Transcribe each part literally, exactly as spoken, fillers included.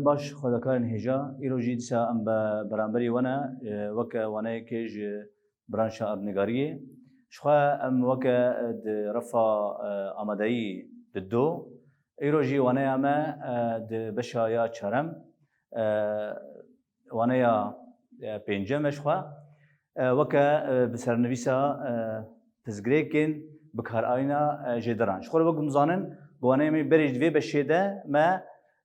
Baş, xwedekarên hêja, îro jî dîsa em be beramberî we ne, e, weke waneyekê ji branşa erdnigariyê. Ji xwe em weke, e, di refa, e, amadeyî di do. Îro jî waneya me, e, di beşa ya çarem, e, waneya, e, pêncem e ji xwe. E, weke, e, bi sernivîsa, e, pirsgirêkên bikarayîna, e, jêderan. Ji xwe re wek hûn zanin, ku waneya me berê ji vê beşê de me,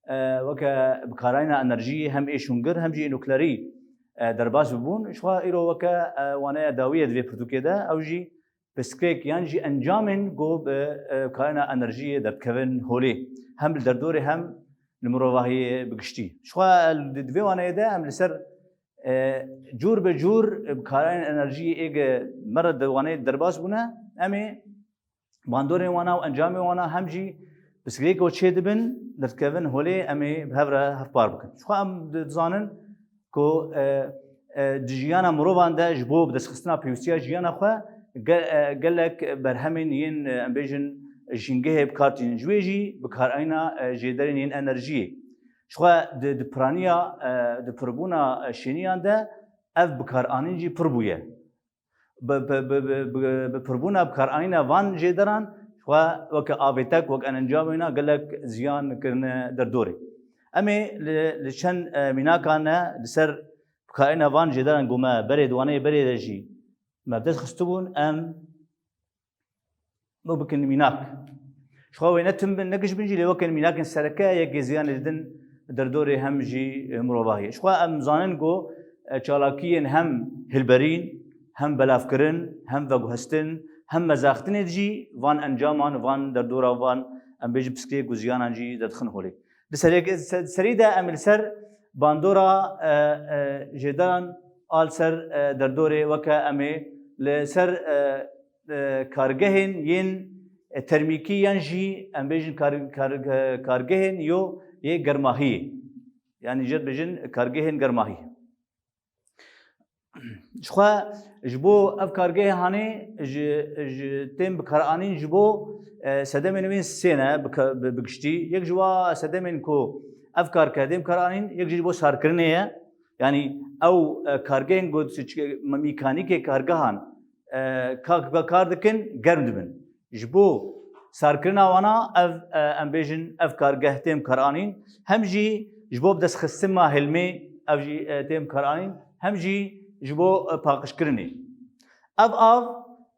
e, weke bikarayîna enerjiyê hem ê şûngir hem jî ê nuklerî, e, derbas bibûn. Ji xwe îro weke, e, waneya dawî ye di vê pirtûkê de, ew jî pirsgirêk yan jî encamên ku bi, e, bikarayîna enerjiyê derdikevin holê. Hem li derdorê hem li mirovahiyê bi giştî. Ji xwe di, di vê waneyê de em li ser, e, cûr bi cûr, e, bikarayên enerjiyê ê ge me re di waneyê derbas bûne, em ê bandorên wana û encamên wana hem jî pirsgirêk ku çêdibin, derdikevin holê, em ê bi hev re hevpar bikin. Ji xwe em di-, dizanin ku, e, e, di jiyana mirovan de ji bo bidestxistina pêwîstiya jiyana xwe ge-, e, gelek berhemên yên, e, em bêjin jîngehê bi kar tînin. Ji wê jî bikarayîna, e, jêderên yên enerjiyê. Ji xwe di, di piraniya, e, di pirbûna, e, şêniyan de ev bikaranîn jî pir bûye. Bi, bi, bi, bi, bi, bi pirbûna bikaranîna van jêderan, xwe weke avêtek, wek encamê wina gelek ziyan kirine derdorê. Em ê li, li çend, e, mînakan ne li ser bikaranîna van jêderan ku me berê di waneyê berê de jî me bi dest xistibûn, em bi bikin mînak. Ji xwe wê ne tim bin, ne giş bin jî, lê weke mînakên sereke yekê ziyanê didin derdorê hem jî, e, mirovahiyê. Ji xwe em zanin ku, e, çalakiyên hem hilberîn, hem belavkirin, hem veguhestin, hem mezaxtinê jî van encaman, van derdora, van em bêjin piskê ku ziyanan jî derdixin holê. Di serê-, se-, serî de em li ser bandora, e, e, jêderan a li ser, e, derdorê weke em ê li ser, e, e, kargehên yên, e, termîkî yan jî em bêjin kar-, kar-, e, kargehên yo yê germahiyê. Yanî jê dibêjin kargehên germahiyê. Ji xwe ji bo ev kargehê hanê ji, ji tên bikaranîn ji bo, e, sedemên wên sê ne bi ke-, bi, bi giştî. Yek ji wa sedemên ku ev karke tên bikaranîn, yek jî ji bo sarkirinê ye. Yanî ew, e, kargehên ku mîkanîkê kargehan, e, ka-, ka-, kar dikin, germ dibin. Ji bo sarkirina wana ev, e, em bêjin, ev kargeh tên bikaranîn. Hem jî ji bo bidestxistina hilmê ev jî, e, tên bikaranîn. Hem jî ji bo, e, paqijkirinê. Ev av,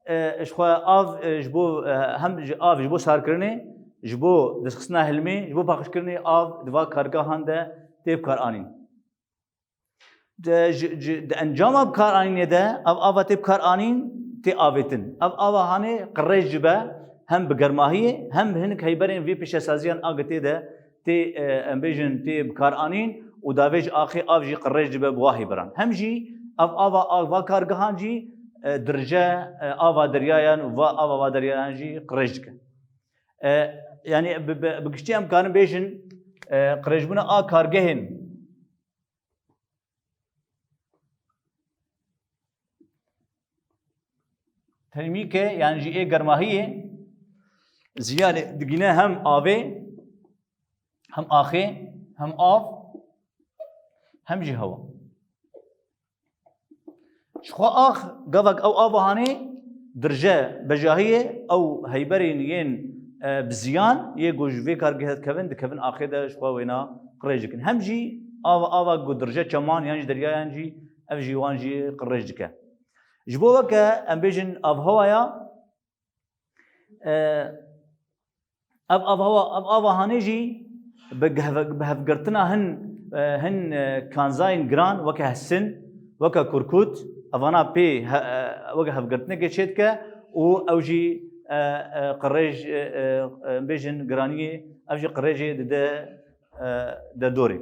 e, ji xwe av, e, ji bo, e, hem ji av ji bo sarkirinê, ji bo destxistina hilmê, ji bo paqijkirinê av di va kargehan de tê bikaranîn. Di, ji, ji, di encama bikaranînê de ev ava tê bikaranîn, tê avêtin. Ev ava hanê qirêj dibe, hem bi germahiyê, hem bi hinek heyberên vê pêşesaziyan a gitê de tê, e, em bêjin, tê bikaranîn û davêj axê av jî qirêj dibe bi wa heyberan. Hem jî ev ava a va kargehan jî, e, dirije, e, ava deryayan û va ava va deryayan jî qirêj dike. E, yanî bi, bi, bi giştî em karin bêjin, e, qirêjbûna a kargehên termîke, yan jî ê germahiyê, ziyanê digîne hem avê, hem axê, hem av, hem jî hewa. Ji xwe ax, gavek ew ava hanê dirije bejahiyê, ew heyberên yên, e, bi ziyan yê ku ji vê kargehê dikevin, dikevin axê de ji xwe wêna qirêj dikin. Hem jî ava, ava ku dirije çeman yan jî deryayan jî, ev jî wan jî qirêj dike. Ji bo weke em bêjin avhewaya, e, ev avhewa, ev ava hanê jî bi gehve-, bi hevgirtina hin, e, hin, e, kanzayên giran weke hesin, weke kurkut, evana pê he-, e, weke hevgirtinekê çêdike û ew jî, e, e, qirêj, e, e, e, bêjin giraniyê, ev jî qirêjê dide, e, derdorê.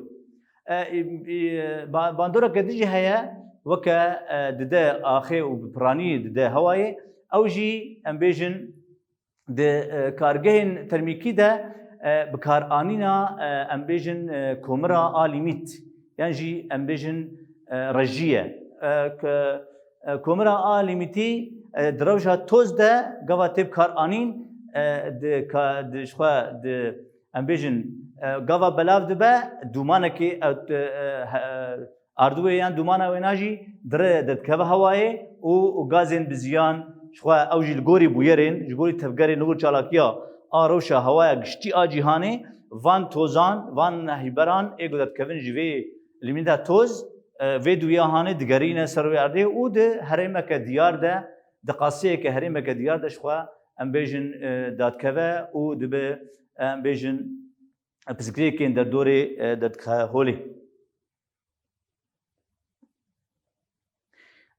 E, e, e, ba-, bandoreke din jî heye, weke, e, dide axê û bi piranî dide hewayê. Ew jî, em bêjin, di, e, kargehên termîkî de, e, bikaranîna, e, em bêjin, e, komira a lîmît, yan jî em bêjin, e, rejî ye. E, ke, e, komira a lîmîtî, e, di rewşa toz de gava tê bikaranîn, e, di ka-, di ji xwe di, em bêjin, E, gava belav dibe, dûmanekê, e, t-, e, he-, e, ardûwê yan dûmana wêna jî dire derdikeve hewayê û, û gazên biziyan ji xwe ew jî li gorî bûyerên, ji gorî tevgerên, li gor çalakiya a rewşa hewaya giştî a cîhanê, van tozan, van heyberan ê ku derdikevin ji vê lîmîta toz, e, vê dûya hanê digerîne ser wê erdê û di herêmeke diyar de, di qasiyeke herêmeke diyar de ji xwe em bêjin, e, dadikeve û dibe, em bêjin, pirsgirêkên derdorê, e, derdixe holê.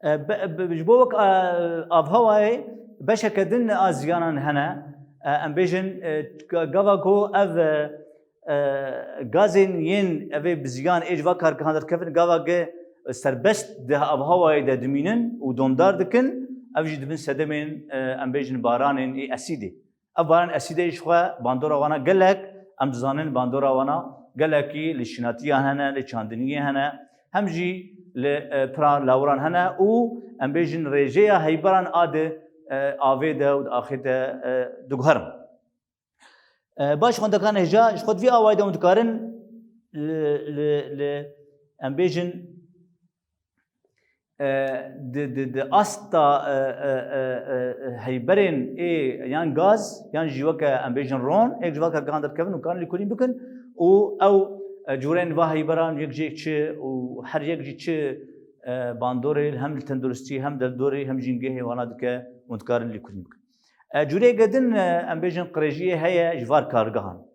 E, be-, be-, ji bo wek, e, avhewayê beşeke din a ziyanan hene. E, em bêjin, e, ga-, gava ku ev, e, e, gazên yên evê bi ziyan ê ji va kargehan derdikevin, gava ge serbest di avhewayê de dimînin û domdar dikin, ev jî dibin sedemên, e, em bêjin baranên ê esîdê. Ev baran esîdê ji xwe bandora wana gelek, em dizanin bandora wana gelekî li şînatiyan hene, li çandiniyê hene, hem jî li, e, pira lawiran hene û em bêjin rêjeya heyberan a di, e, avê de û di axê de, e, diguherin. E, baş xwendekan hêja ji xwe di vî awayî de hûn dikarin li, li, li, em bêjin, e, di, di, di asta, e, e, e, e, heyberên ê yan gaz, yan jî weke em bêjin ron, êk ji va kargehan derdikevin û karin lêkolîn bikin û ew, e, cûrên va heyberan yek ji yek çi û her yek jî çi, e, bandorê hem li tenduristî, hem derdorê, hem jî hingehê wana dike û dikarin lêkolîn bikin. E, cûreke din, e, em bêjin qirêjiyê heye ji var kargehan.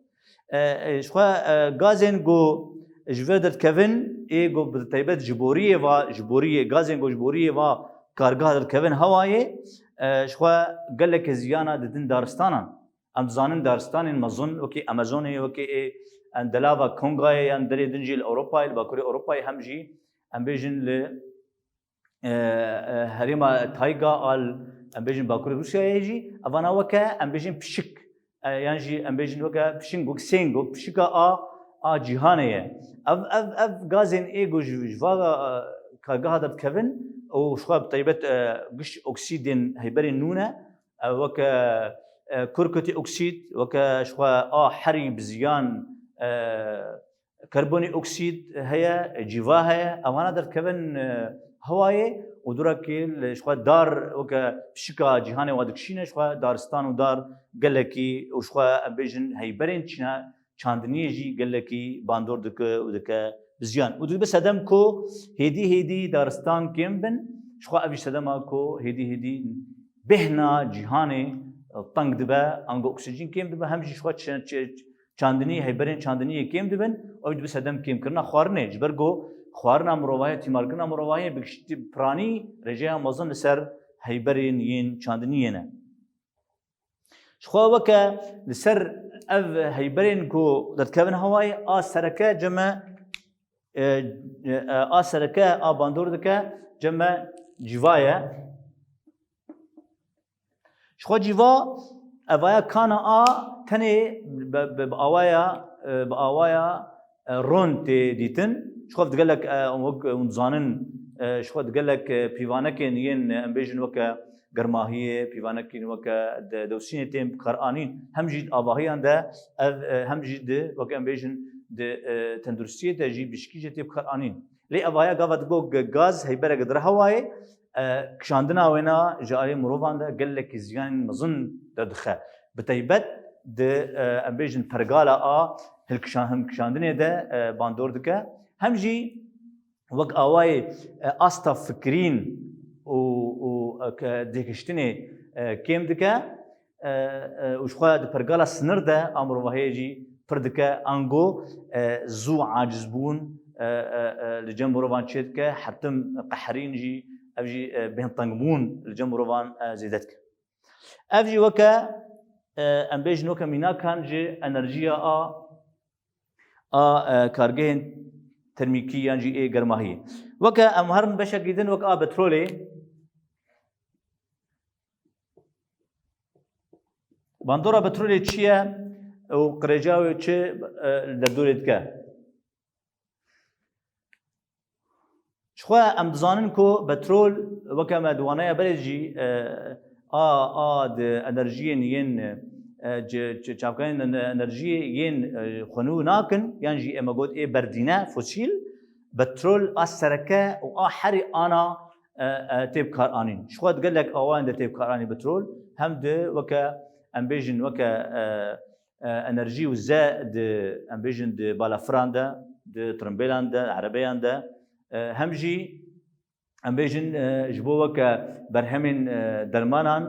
E, e, ji xwe, e, gazên ku ji vir derdikevin, ê ku bi taybet ji boriyê va, ji boriyê, gazên ku ji boriyê va kargeha derdikevin hewayê, e, ji xwe geleke ziyana didin daristanan. Em dizanin daristanên mezin wekî Amazonê, wekî ê, em delava Kongayê yan derê din jî li Ewropayê, li Bakurê Ewropayê hem jî em bêjin li e, e, herêma Tayga a li, em bêjin, Bakurê Rûsyayê jî, evana weke, em bêjin, pişik, e, yan jî, em bêjin, weke pişing, wek sêng, wek pişika a, a cîhanê ye. Ev, ev, ev gazên ê ku ji, ji va, e, kargeha derdikevin û ji xwe bi taybet, e, giş oksîdên heyberên nû ne, e, weke, e, kurkutî oksîd, weke ji xwe a herî bi ziyan, e, karbonî oksîd heye, cîva heye, evana derdikevin, e, hewayê û durakê li ji xwe dar weke pişika cîhanê wa dikişîne, ji xwe daristan û dar gelekî û ji xwe em bêjin heyberên çîna çandiniyê jî gelekî bandor dike û dike bi ziyan. Û dibe sedem ku hêdî hêdî daristan kêm bin, ji xwe ev jî sedema ku hêdî hêdî bêhna cîhanê, e, teng dibe, ango oksîjîn kêm dibe, hem jî ji xwe çi-, çi-, çandinî, heyberên çandiniyê kêm dibin, ew dibe sedem kêmkirina xwarinê. Ji ber ku xwarina mirovahiyê, tîmarkirina mirovahiyê bi giştî piranî rêjeya mezin li ser heyberên yên çandiniyê ne. Ji xwe weke li ser ev heyberên ku derdikevin hewayê, a sereke cem e, e, e, a sereke a bandor dike cem e cîva ye. Ji xwe cîva, evaya kana a tenê bi, bi, bi awaya, e, bi awaya, e, ron tê dîtin. Ji xwe di gelek, e, wek hûn dizanin, e, ji xwe di gelek, e, pîvanekên yên, e, em bêjin weke germahiyê, pîvanekên weke de-, dewsînê tên bikaranîn. Hem jî di avahiyan de ev, e, hem jî di, weke em bêjin, di, e, tenduristiyê de jî bişkî jê tê bikaranîn. Lê evaya gava digo ge-, gaz heybereke dire hewayê, e, kişandina wêna ji alî mirovan de gelekî ziyanên mezin derdixe. Bi taybet di, e, em bêjin pergala a hilkişan-, hilkişandinê de, e, bandor dike. Hem jî wek awayê, e, asta fikirîn û, û, e, ke-, têgihiştinê, e, kêm dike. E, e, û ji xwe di pergala sinir de a mirovahiyê jî pir dike, ango, e, zû acizbûn, e, e, e, li cem mirovan çêdike, hertim qeherîn jî, ev jî, e, bêhntengbûn li cem mirovan, e, zêde dike. Ev jî weke, e, em bêjin weke mînakan ji enerjiya a, a, e, kargehên termîkî yan jî ê germahiyê. Weke em herin beşekî din wek a petrolê, bandora petrolê çi ye û qirêja wê çi, e, li derdorê dike? Ji xwe em dizanin ku petrol, weke me di waneya berê jî, e, a, a di enerjiyên yên, e, e, ci, ci, çavkanên ene-, enerjiyê yên, e, xwe nû nakin, yan jî ê me got ê berdîne, fosîl, petrol a sereke û a herî ana, e, e, tê bikaranîn. Ji xwe di gelek awayên de tê bikaranîn petrol, hem di weke, em bêjin, weke, e, e, enerjî û ze di, em bêjin, di balafiran de, di tirimbêlan de, erebeyan de, e, hem jî, em bêjin, e, ji bo weke berhemên, e, dermanan,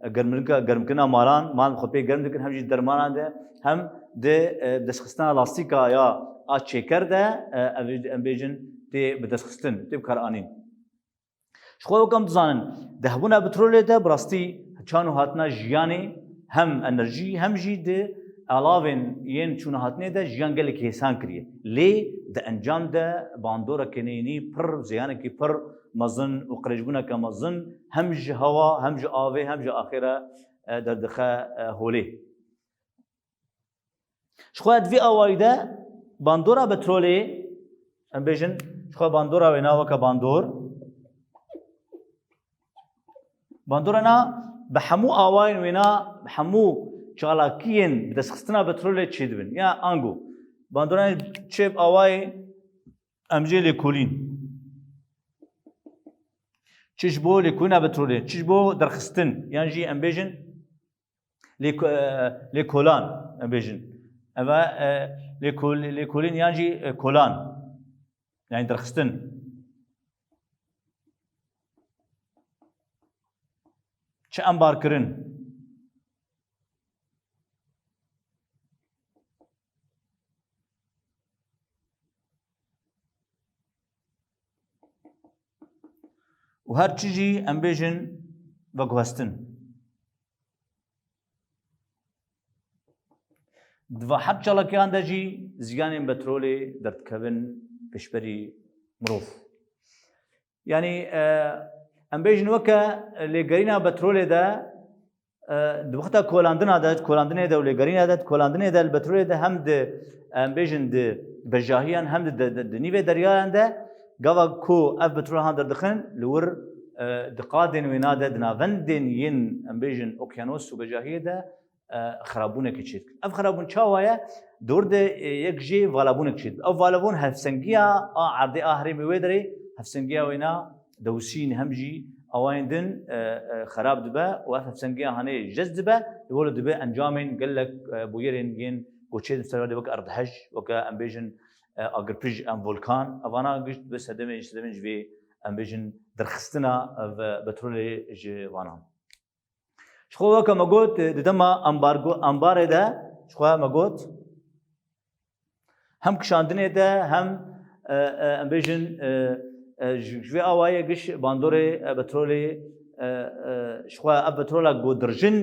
e, germkinika, germkirina malan, mal xwe pê germ dikin, hem jî dermanan de, hem di, e, destxistina lastîka ya a çêker de, e, ev, em bêjin, tê bidestxistin, tê bikaranîn. Ji xwe wek em dizanin, di hebûna petrolê de bi rastî çan û hatina jiyanê hem enerjî hem jî di alavên yên çûna hatinê de jiyan gelekî hêsan kiriye. Lê di encam de bandoreke neyînî pir, ziyanekî pir mezin û qirêjbûneke mezin hem ji hewa, hem ji avê, hem ji axê re, e, derdixe, e, holê. Ji xwe di vî awayî de bandora petrolê, em bêjin, ji xwe bandora wêna weke bandor. Bandora na bi hemû awayên wêna, bi hemû çalakiyên bi destxistina petrolê çêdibin. Ya ango, bandora çi bi awayê em jê lêkolîn. Çi ji bo lêkolîna petrolê, çi ji bo derxistin, yan jî em bêjin, lêko-, e, lêkolan, em bêjin. Ev e, lêkol-, lêkolîn yan jî, e, kolan. Yani derxistin. Çi embarkirin? Û her çi jî em bêjin veguhestin. Di va her çalakiyan de jî ziyanên petrolê derdikevin pêşberî mirov. Yanî, e, em bêjin weke lêgerîna petrolê de, e, di wexta kolandina de, kolandinê de û lêgerîna de, kolandinê de, li petrolê de hem di, em bêjin di bejahiyan hem di, di, di, di nîvê deryayan de, gava ku ev petrol han derdixin, li wir, e, di qadên wêna de, di navendên yên, em bêjin, okyanos û bejahiyê de, e, xerabûnekê çêdikin. Ev xerabûn çawa ye? Di wir de, e, yek jê valabûnek çêdibe. Ev valabûn hevsengiya a erdê a herêmê wê derê, hevsengiya wêna dewsîn hem jî awayên din, e, e, xerab dibe û ev hevsengiya hanê jez dibe, li wir dibe encamên gelek, e, bûyerên yên ku çêdin ser wê weke erdhej, weke em bêjin, e, agirpij, em volkan, evana giş dibe sedemên, sedemên ji vê em bêjin derxistina ev petrolê ji vanan. Ji xwe weke me got, di dema ambargo, ambarê de, ji xwe me got, hem kişandinê de, hem, e, e, em bêjin, e, e, ji, ji vê awayê giş bandorê, e, petrolê, e, e, ji xwe ev petrola ku dirjin,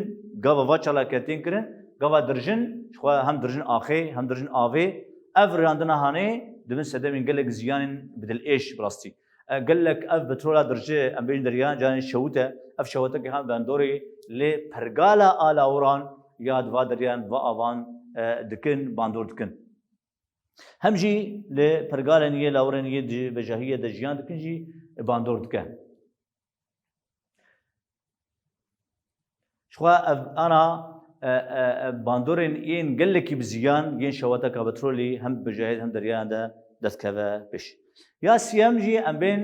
gava va çalakiyetên kirin, gava dirjin, ji xwe hem dirjin axê, hem dirjin avê, ev rêhandina hanê dibin sedemên gelek ziyanên bi dilêş bi rastî. E, gelek ev petrola dirji, em bêjin derya, canê şewit e. Ev şewiteke hem bandorê lê pergala a lawiran ya di va deryan, di va avan, e, dikin, bandor dikin. Hem jî li pergalên yê lawirên yê di bejahiyê de jiyan dikin jî bandor dike. Ji xwe ev ana, e, e, e, bandorên yên gelekî bi ziyan yên şewateka petrolî hem bi bejahiyê hem deryayan de derdikeve pêş. Ya siyem jî em bên,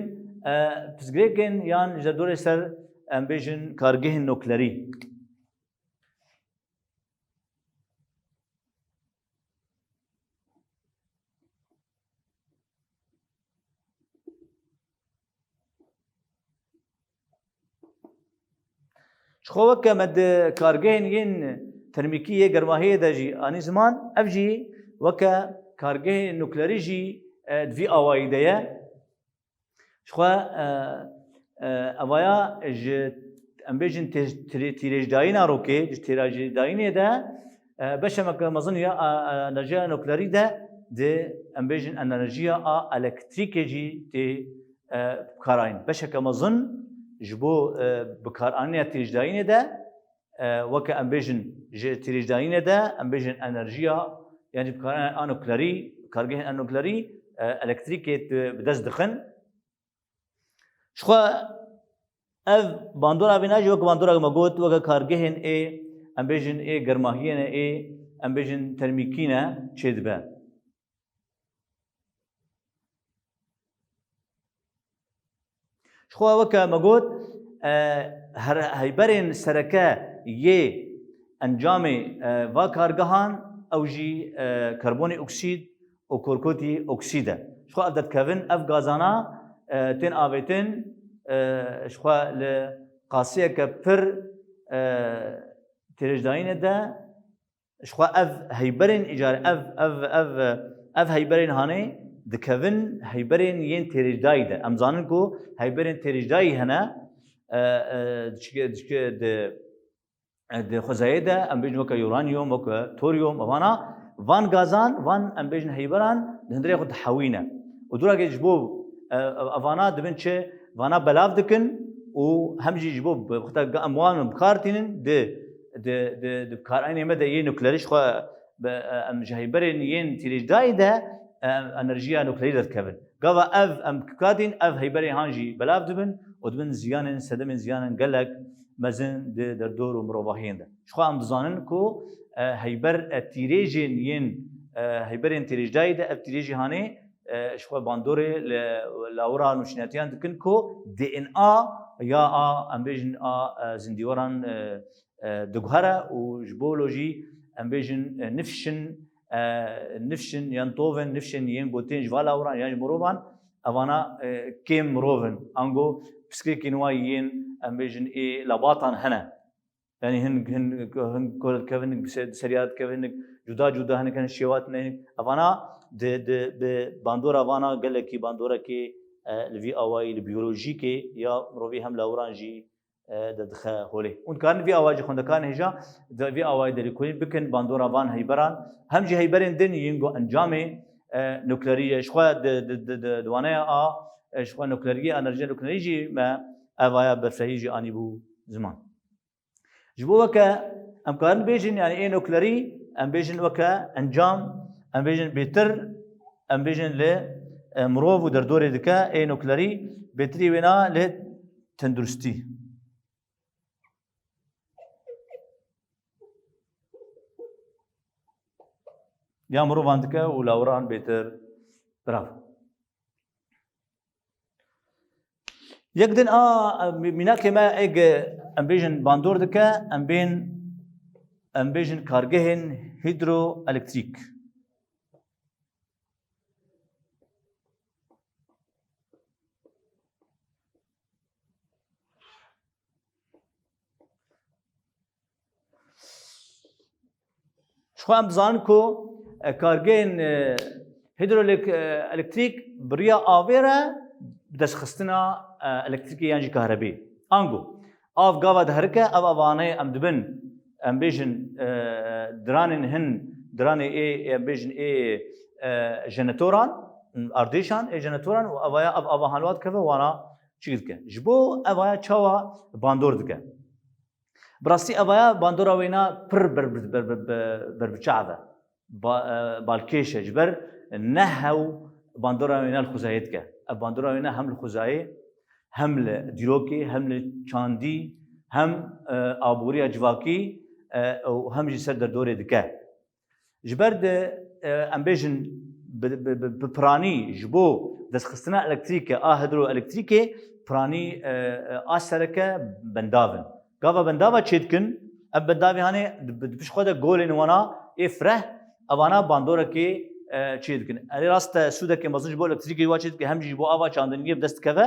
e, pirsgirêkên yan ji derdorê ser em bêjin kargehên nuklerî. Ji xwe weke me di kargehên yên termîkî yê germahiyê de jî anî ziman, ev jî weke kargehên nuklerî jî, e, di vî awayî de ye. Ji xwe, e, e, evaya ji, em bêjin, tê-, tîrê-, tîrêjdayîna rokê, ji tîrêjdayînê de, e, beşeke mezin ya, e, e, enerjiya nuklerî de di, em bêjin, enerjiya a elektrîkê jî tê, e, karayîn. Beşeke mezin ji bo, e, bikaranîna tîrêjdayînê de, e, weke em bêjin ji tîrêjdayînê de, em bêjin enerjiya, yanî bikaranîna a nuklerî, kargehên a nuklerî, e, elektrîkê tu bi dest dixin. Ji xwe ev bandora vêna jî weke bandora me got, weke kargehên ê, em bêjin ê germahiyê ne, ê em bêjin termîkî ne çêdibe. Ji xwe weke me got, e, her heyberên sereke yê encamê, e, va kargehan ew jî, e, karbonê oksîd û korkotî oksîd e. Ji xwe ev derdikevin, ev gazana, e, tên avêtin, e, ji xwe li qasiyeke pir, e, têrêjdayîne de, ji xwe ev heyberên îcar, ev, ev, ev, ev heyberên hanê dikevin heyberên yên têrêjdayî de. Em zanin ku heyberên têrêjdayî hene, e, e, diçike, diçike di, e, di xwezayê de, em bêjin weke uranyum, weke toryum, evana, van gazan, van, em bêjin heyberan, di hundirê xwe dihewîne. Û dûrakê ji bo, e, evana dibin çi? Vana belav dikin û hem jî ji bo bi-, xwe te em wan bi kar tînin, di, di, di, di bikaranê me de yê nuklerî ji xwe bi, e, em ji heyberên yên têrêjdayî de, e, enerjiya nuklerî derdikevin. Gava ev em katîn, ev heyberê han jî belav dibin û dibin ziyanên, sedemên ziyanên gelek mezin di derdor û mirovahiyên de. Ji xwe em dizanin ku, e, heyber, e, tîrêjên yên, e, heyberên tîrêjdayî de ev tîrêjî hanê, e, ji xwe bandorê li lawira nûşniyatiyan dikin ku D N A ya a, em bêjin a, e, zindîweran, e, e, diguhere û ji bo lo jî em bêjin, e, nifşin, e, nifşin yan tovin, nifşên yên gotên ji va lawiran yan ji mirovan, evana, e, kêm mirov in. Ango pirsgirêkên wa yên, em bêjin, ê labatan hene. Yanî hin, hin, hin kol dikevin, hin ser-, serya dikevin, hin cuda cuda, hinek hin şêwat ne, hinek. Evana di, di, bi bandora vana gelekî bandorekê, e, li vî awayî, li biyolojîkê ya mirovî hem lawiran jî, e, de dixe holê. Hûn dikarin vî awayî jî xwendekarên hêja, di vî awayî de lêkolîn bikin bandora van heyberan. Hem jî heyberên din yên ku encamê, e, nuklerî ye. Ji xwe di, di, di, di, di waneya a, e, ji xwe nukleriyê, enerjiya nuklerî jî me evaya berfrehî jî anîbû ziman. Ji bo weke em karin bêjin, yanî ê nuklerî, em bêjin weke encam, em bêjin bêtir, em bêjin li, e, mirov û derdorê dike, ê nuklerî bêtirî wêna li tenduristî. Ya mirovan dike û lawiran bêtir. Bravo. Yek din a, mî-, mînakê me êg, em bêjin bandor dike, em bên, em bêjin kargehên hîdroelektrîk. Ji xwe em dizanin ku, e, kargehên, e, hîdroelek-, e, elektrîk bi riya avê re bi destxistina, e, elektrîkê yan jî kahrebê. Ango, av gava diherike, ev avane em dibin, em bêjin, e, diranên hin, diranê ê, em bêjin ê, e, jenetoran, ardêşan ê jenetoran û evaya ev ava hanwa dikeve, wana çi dike. Ji bo evaya çawa bandor dike? Bi rastî evaya bandora wêna pir ber-, ber-, ber-, ber-, berbiçav e. Ba-, e, balkêş e. Ji ber ne hew bandora wêna li xwezayê dike. Ev bandora wêna hem li xwezayê, hem li dîrokê, hem li çandî, hem, e, aboriya civakî, e, û hem jî ser derdorê dike. Ji ber di, e, em bêjin bi, bi, bi, bi piranî ji bo destxistina elektrîke a hidroelektrîkê piranî, e, e, a sereke bendav in. Gava bendava çêdikin, ev bendavê hanê di, di pişt xwe de golên wana ê fireh, evana bandorekê, e, çêdikin. Erê rast e, sûdeke mezin ji bo elektrîkê wa çêdike, hem jî ji bo ava çandiniyê bi dest dikeve,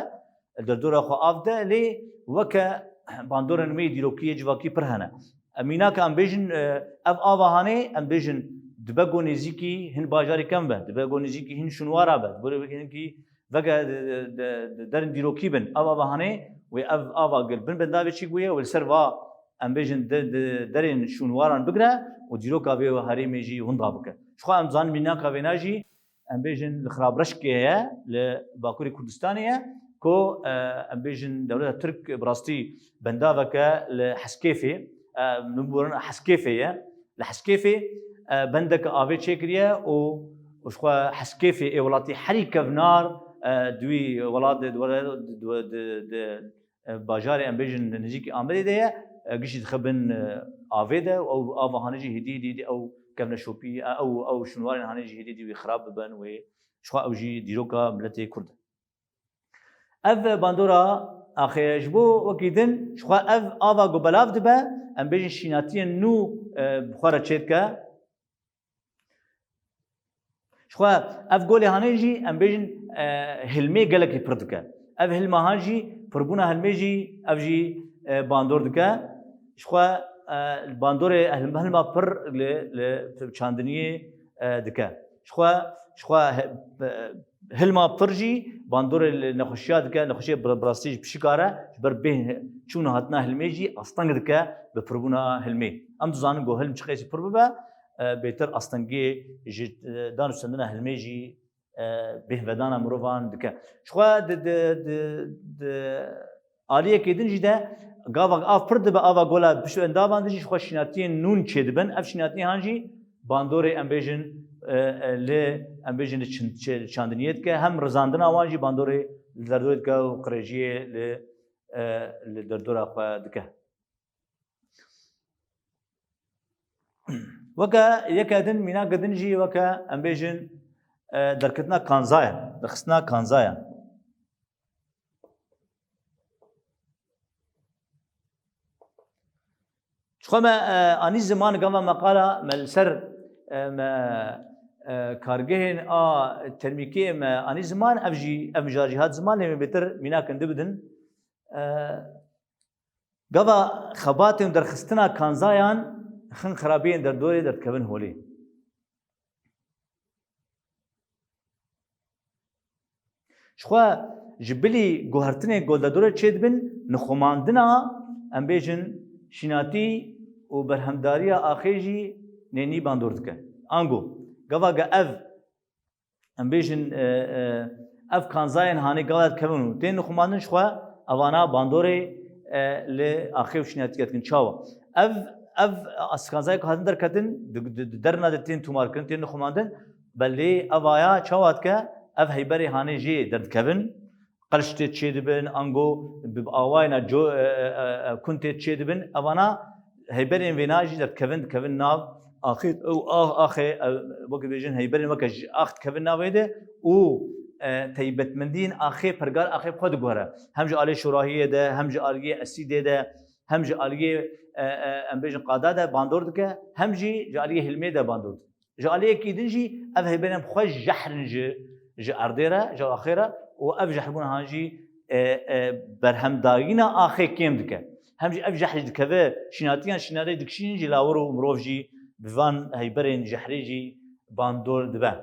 li derdora xwe av de, lê weke bandorên me yê dîrokî yê civakî pir hene. Em mînaka em bêjin, e, ev ava hanê, em bêjin dibe ku nêzîkî hin bajarê kevn be, dibe ku nêzîkî hin şûnwara be, dibe ku hinkî veke, e, de, de, de, derin dîrokî bin. Ev ava hanê, wê ev ava gel bin bendavê çî bûye, wê li ser va em bêjin de, de, derên şûnwaran bigre û dîroka vê herêmê jî winda bike. Ji xwe em dizanin mînaka vêna jî, em bêjin li Xirabreşkê ye, li Bakurê Kurdistanê ye, ku, e, em bêjin dewleta Tirk bi rastî bendaveke li Heskêfê, e, min biborin Heskêfê ye, li Heskêfê, e, bendeke avê çêkiriye û, û ji xwe Heskêfê ê welatî herî kevnar, e, di wî welatê di, di, di, di, e, bajarê em bêjin nêzîkî Amedê de ye. e, giştî dixe bin, e, avê de û ew ava hanê jî hêdî hêdî hêdî ew kevneşopî, e, ew, ew şûnwarên hanê jî hêdî hêdî wî xirab bibin wê. Jixwe ew jî dîroka miletê Kurd e. Ev bandora axê ji bo wekî din, jixwe ev ava ku belav dibe, em bêjin şînatiyên nû, e, bi xwe re çêdike. Jixwe ev golê hanê jî, em bêjin, e, hilmê gelekî pir dike. Ev hilma han jî, pirbûna hilmê jî, ev jî, e, bandor dike. Jixwe, e, bandorê hilm-, hilma pir li, li çandiniyê, e, dike. Jixwe, jixwe he-, e, hilma pir jî bandorê li nexweşiya dike, nexweşiyê bi, bi rastî jî pişikar e, ji ber bê çûna hatina hilmê jî asteng dike bi pirbûna hilmê. Em dizanin ku hilm çiqasî pir bibe, e, bêtir astengiyê ji, e, dan û stendina hilmê jî, e, bêhvedana mirovan dike. Jixwe di, di, di, di aliyekê din jî de gava av pir dibe, ava gola pişt û endavan din jî jixwe şînatiyên nûn çêdibin. Ev şînatiyên han jî bandorê em bêjin, e, e, li, em bêjin li çin-, çi-, çandiniyê dike. Hem rizandina wan jî bandorê li derdorê dike û qirêjiyê li, e, li derdora xwe dike. Weke yeke din, mînake din jî weke em bêjin, e, derketina kanzayan, derxistina kanzayan. Jixwe me, e, anî ziman gava me qala me li ser, e, me, e, kargehên a termîkê me anî ziman, ev jî, ev mijar jî hat ziman, lê me bêtir mînakin dibidin. E, Gava xebatên derxistina kanzayan xin xirabiyên derdorê derdikevin holê. Jixwe ji bilî guhertinên ku derdorê çêdibin, nixumandina, em bêjin, şînatî û berhemdariya axê jî nênî bandor dike. Ango, gava ge ev em bêjin, e, e, ev kanzayên hanê gava dikevin û tên nixumandin jixwe evana bandorê, e, li axê û şînatî dikin. Çawa? Ev, ev askanzayê ku hatin derketin, di, di, di derna de tên tûmarkirin, tên nixumandin, belê evaya çawa dike? Ev heyberê hanê jê derdikevin, qelş tê çêdibin, ango bi, bi awayna co-, e, e, e, e, kun tê çêdibin, evana heyberên vêna jî derdikevin, dikevin nav axê û ax-, axê, e, wekî bêjin heyberên weke ji ax dikevin navê de û, e, taybetmendiyên axê, pergar axê bi xwe diguhere. Hem ji aliyê şorahiyê de, hem ji aliyê esîdê de, hem ji aliyê, e, e, em bêjin qada de bandor dike, hem jî ji aliyê hilmê de bandor dike. Ji aliyekî din jî ev heyberên bi xwe jehr in ji, ji erdê re, ji axê re û ev jehribûn han jî, e, e, berhemdayîna axê kêm dike. Hem jî ev jehr jî dikeve şînatiyan, şînatê dikişînin jî lawir û mirov jî bi van heyberên jehrê jî bandor dibe.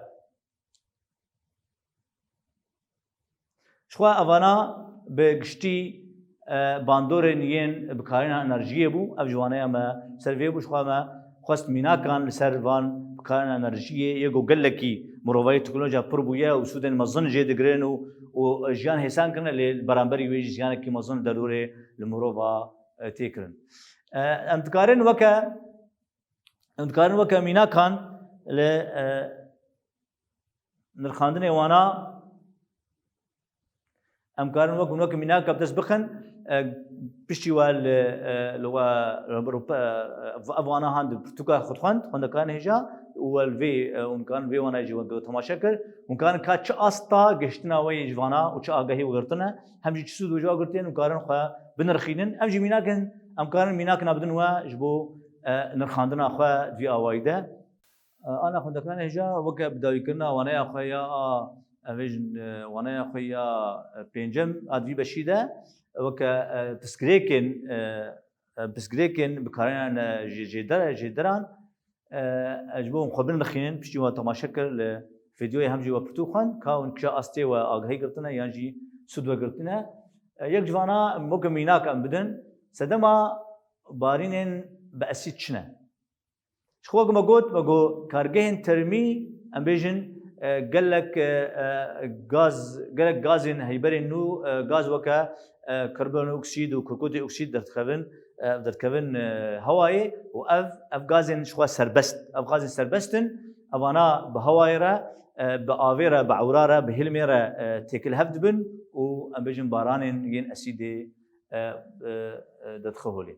Jixwe evana bi giştî, e, bandorên yên bikarîna enerjiyê bû. Ev ji waneya me ser vê bû. Jixwe me xwest mînakan li ser van bikarîna enerjiyê yê ku gelekî mirovayî teknolojiya pir bûye û sûdên mezin jê digirin û, û jiyan hêsan kirine, lê li beramberî wê jî ziyanekî mezin li derdorê li mirova, e, tê kirin. E, em dikarin weke, em dikarin weke mînakan li, e, nirxandinê wana, em karin wek hûn wek mînak bi dest bixin, e, piştî we li, e, li we, e, ev wana han di pirtûka xwe dixwend, xwendekarên hêja, û we li vê, e, hûn karin vê wana jî we temaşe kir, hûn karin ka çi asta gihiştina we yê ji vana û çi agahî we girtine, hem jî çi sûd we ji we girtiye, hûn karin xwe binirxînin. Em jî mînakin, em karin mînakina bidin we ji bo, e, nirxandina xwe di vî awayî de. Ana xwendekarên hêja weke bidawîkirina waneya xwe ya a, em bêjin, e, waneya xwe ya, e, pêncem a di vî beşî de weke, e, pirsgirêkên, e, e, pirsgirêkên bikarînan, e, jê-, jêder-, jêderan, e, e, ji bo hûn xwe binirxînin, piştî we temaşe kir li vîdeoyê hem jî we pirtûk xwend, ka hûn kişa astê we agahî girtine yan jî sûd we girtine. E, yek ji vana weke mînak em bidin, sedema barînên bi esîd çi ne? Ji xwe ku me got, me got kargehên termî, em bêjin, e, gelek, e, e, gaz, gelek gazên heyberên nû, e, gaz weke, e, karbonî oksîd û kukutî oksîd derdikevin, e, derdikevin, e, hewayê û ev, ev gazên ji xwe serbest, ev gazên serbest in, evana bi hewayê re, e, bi avê re, bi ewra re, bi hilmê re, e, têkil hev dibin û em bêjin baranên yên esîdê, e, e, e, derdixe holê.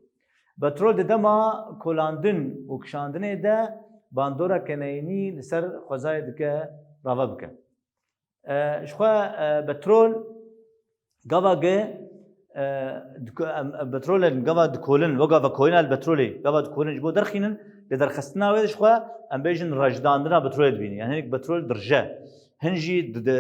Petrol di dema kolandin û kişandinê de bandoreke neyînî li ser xwezayê dike rave bike. E, ji xwe, e, petrol gava ge, e, diko-, em, em, petrolên gava dikolin, weka vekoyina li petrolê gava dikolin ji bo derxînin, li derxistina wê de ji xwe em bêjin rejdandina petrolê dibînin. Yani hinek petrol dirje. Hin jî di, di,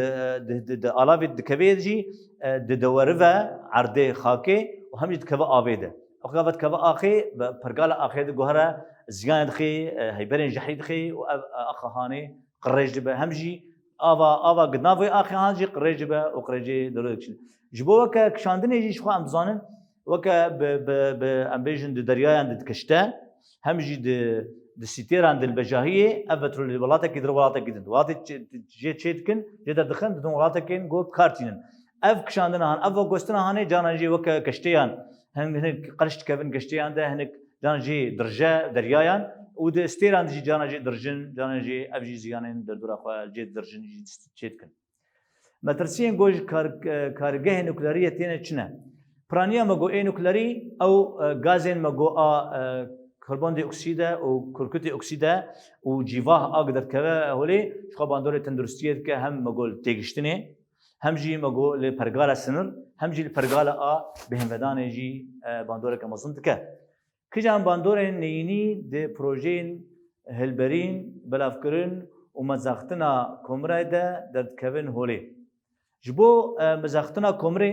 di, di, di alavê dikevê jî, e, di dewerive erdê xakê û hem jî dikeve avê de. Weka ve dikeve axê, bi pergala axê diguhere, ziyanê dixê, e, heyberên jehrî dixê û ev, e, axa hanê qirêj dibe. Hem jî ava, ava gi navê axê han jî qirêj dibe û qirêjê derû dikişîne. Ji bo weke kişandinê jî ji xwe em dizanin, weke bi, bi, bi, em bêjin di deryayan de dikişte, hem jî di, di sîtêran di li bejahiyê, ev petrolê li welatekî dir welatekî din. Welatê çê-, jê çê dikin, jê derdixin, didin welatekên ku bi kar tînin. Ev kişandina han, ev veguhestina hanê caran jî weke keştêyan, hin, hinek qirş dikevin keştêyan de, hinek caran jî dirje deryayan û di stêran de jî caran jî dirjin, caran jî ev jî ziyanên derdora xwe cê dirjin jî çê dikin. Metirsiyên ku ji kar-, e, kargehê nukleriyê têne çi ne? Piraniya me got ê nuklerî ew, e, gazên me got a, e, karbondioksîd e û kurkutê oksîd e û cîvah a ku derdikeve holê ji xwe bandorê tenduristiyê dike, hem me got li têgiştinê, hem jî me got li pergala sinir, hem jî li pergala a bêhnvedanê jî, e, bandoreke mezin dike. Kijan bandorên neyînî di projeyên hilberîn, belavkirin û mezextina komirayê de derdikevin holê? Ji bo, e, mezextina komirê,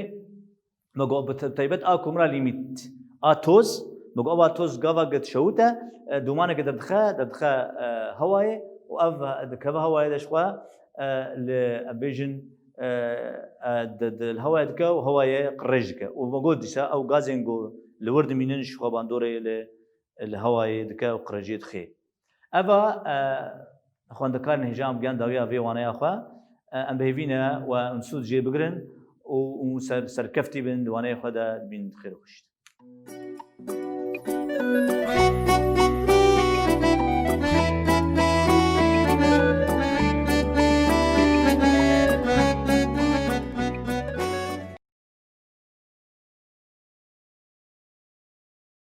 me got bi te-, taybet a komira lîmît a toz, me got ava toz gava ge dişewite, e, dûmaneke derdixe, derdixe, e, hewayê û ev dikeve hewayê de ji xwe, e, li, em bêjin, e, e, di, di, li hewayê dike û hewayê qirêj dike. Û me got dîsa ew gazên ku li wir dimînin ji xwe bandorê li, li hewayê dike û qirêjiyê dixê. Eva, e, xwendekarên hêja em giyan dawiya vê waneya xwe. E, em bi hêvî ne we em sûd jê bigirin û, û ser, serkeftî bin di waneyê xwe de bîn xêr û xweşî.